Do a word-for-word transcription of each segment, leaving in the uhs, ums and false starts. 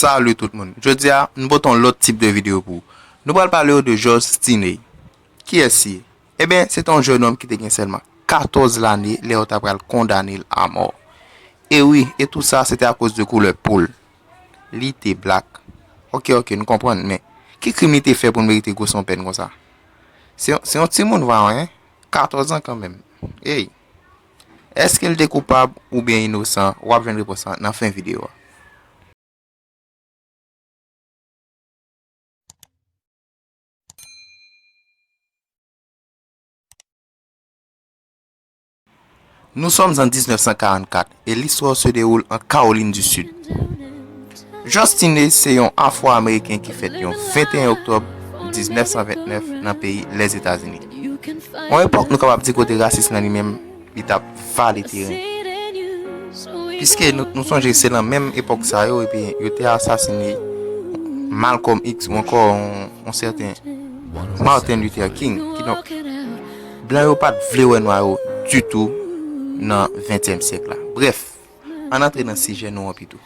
Salut tout moun. Jodi a, nou pote yon lòt tip de videyo pou ou. Nou pral pale w de George Stinney. Kiyès li ye? Ebyen, se te yon jennonm ki te gen sèlman katòz lane lè yo ta pral kondane l a mò. E wi, e tou sa, se te akoz de koulè po l. Li te black. Oke, oke, nou konprann, men ki krim li te fè pou l merite gwo sanpèn konsa? Se yon, se yon timoun vre, wi, katòz an kanmenm. Ey! Èske l te koupab oubyen inosan? W ap jwenn repons lan nan fen videyo a. Nous sommes en dix-neuf cent quarante-quatre et l'histoire se déroule en Caroline du Sud. George Stinney se yon Afwo-Ameriken ki fèt yon venteyen oktòb diznèf san ventnèf nan peyi Lèzetazini. Yon epòk nou kapab di kote rasis nan li menm, li t ap vale teren. Piske nou, nou sonje se nan menm epòk sa yo, epi yo te asasine Malcolm X ou ankò yon, yon sèten Martin Luther King. Kidonk, blan yo pa t vle wè nwa yo ditou nan ventyèm syèk la. Brèf, ann antre nan sijè nou an pito.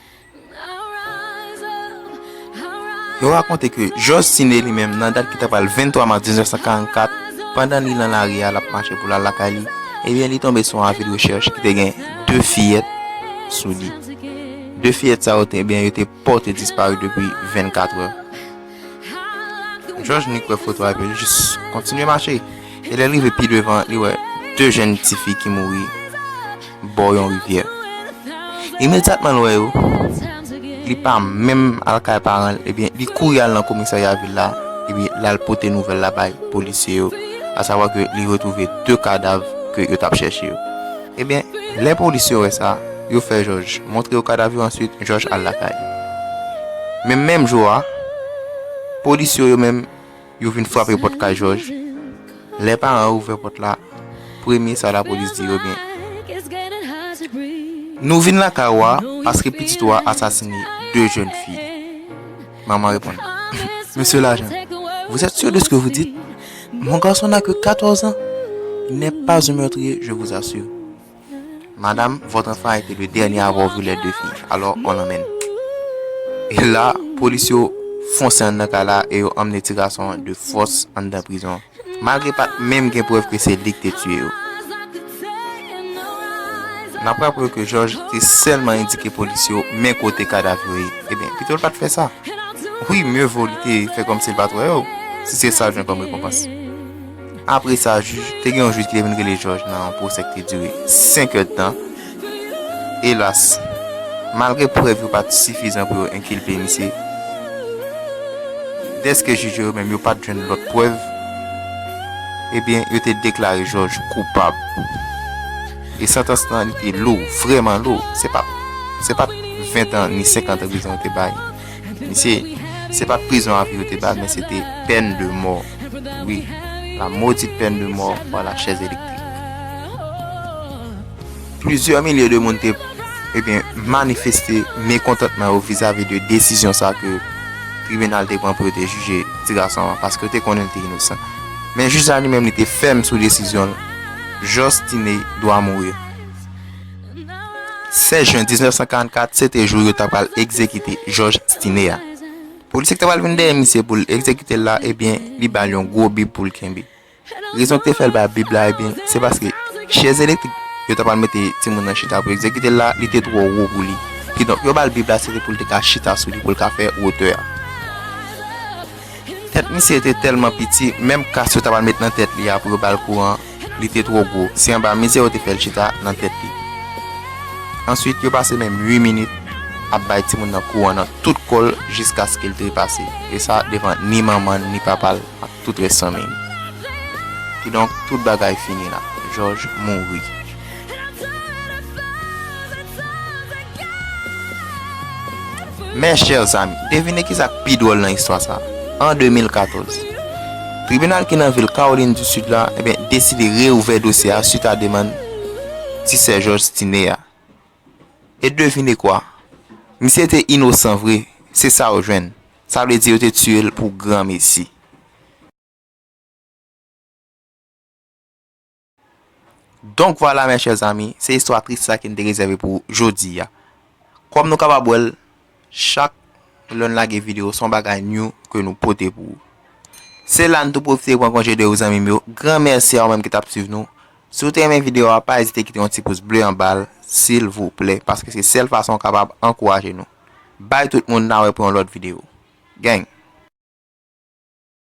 Yo rakonte ke George Stinney li menm, nan dat ki ta pral venntwa mas diznèf san karannkat, pandan li nan lari a, l ap mache pou l al lakay li, ebyen, li tonbe sou yon avi de rechèch ki te gen de fiyèt sou li. De fiyèt sa yo te, ebyen, yo te pòte disparet depi vennkatrè. George nik wè foto a, epi li jis kontinye mache. E lè l rive pi devan, li wè de jèn tifi ki mouri bò yon rivyè. Imedyatman l wè yo, li pa menm al kay paran l, ebyen, li kouri al nan komisarya vil la, epi l al pote nouvèl la bay polisye yo, asavwa ke li retwouve de kadav ke yo t ap chèche yo. Ebyen, lè polisye yo wè sa, yo fè George montre yo kadav yo, answit, George al lakay li. Men menm jou a, polisye yo menm, yo vin frape pòt kay George. Lè paran yo ouvè pòt la, premye sa lapolis di yo, ebyen, nou vin lakay ou a paske pitit ou a asasine de jèn fi. Manman reponn, Monsieur l'agent, vous êtes sûr de ce que vous dites? Mon garçon n'a que quatorze ans. Il n'est pas un meurtrier, je vous assure. Madame, votre enfant a été le dernier à avoir vu les deux filles. Alors, on l'emmène. E la, polis yo fonse anndan kay la e yo anmennen ti gason an de fòs anndan prizon, malgre pa t menm gen prèv ke se li k te tiye yo. N ap raple ke George te sèlman endike polis yo men kote kadav yo ye. Ebyen, pito l pa t fè sa. Wi, mye vo li te fè kòmsi l pa t wè yo, si se sa l jwenn kòm rekonpans. Apre sa, jij, te gen yon jij ki te vin rele George nan yon pwosè ki te dire senk èdtan. Elas, malgre prèv yo pa t sifizan pou yo enkilpe misye, dèske jij yo menm yo pa t jwenn lòt prèv, ebyen, yo te deklare George koupab. E santans lan, li te lou, vrèman lou. Se pa, se pa t ven tan ni senkant an prizon yo te bay misye. Se pa t prizon avi yo te ba l, men se te pèn de mò. Wi, la maudite peine de mort par la chaise électrique. Plizyè milye de moun te, ebyen, manifeste mekontantman yo vizavi de desizyon sa ke tribinal te pran pou yo te jije ti gason an, paske yo te konnen l te inosan. Men jij la li menm, li te fèm sou desizyon l. George Stinney dwa mouri. Sèz jen diznèf san karannkat, se te jou yo ta pral egzekite George Stinney a. Polisye ki ta pral vin dèyè misye pou l egzekite l la, ebyen, li ba l yon gwo bib pou l kenbe. Rezon ki te fè l bay bib la, ebyen, se paske chèz elektrik yo ta pral mete timoun nan chita pou egzekite l la, li te twò wo pou li. Kidonk, yo ba l bib la, se te pou l te ka chita sou li, pou l ka fè wotè a. Tèt misye te tèlman piti, menm kas yo ta pral met nan tèt li a pou yo ba l kouran, li te twò gwo. Se anba mizè yo te fè l chita nan tèt li. Answit, yo pase menm uit minit ap bay timoun nan kouran nan tout kò l jiskaske l trepase. E sa devan ni manman l, ni papa l, ak tout rès fanmi l. Kidonk, tout bagay fini la. George mouri. Mes chers amis, devine kisa k pi dwòl nan istwa sa a. An de mil katòz, tribinal ki nan vil Caroline du Sud la, ebyen, deside reouvè dosye a swit a demann ti sè George Stinney a. E devine kwa? Misye te inosan vre, se sa yo jwenn. Sa vle di yo te tiye l pou granmesi. Donk vwala, mes chers amis, se istwa tris sa ke n te rezève pou jodi a. Kòm nou kapab wè l, chak lè n lage videyo, se yon bagay new ke nou pote pou ou. Se la n tou pwofite pran konje de ou, zanmi m yo. Gran mèsi a ou menm ki t ap swiv nou. Si w te renmen videyo a, pa ezite kite yon ti pous ble anba l, silvouplè, paske se sèl fason w kapab ankouraje nou. Bay tout moun, n a wè pou yon lòt videyo. Gang.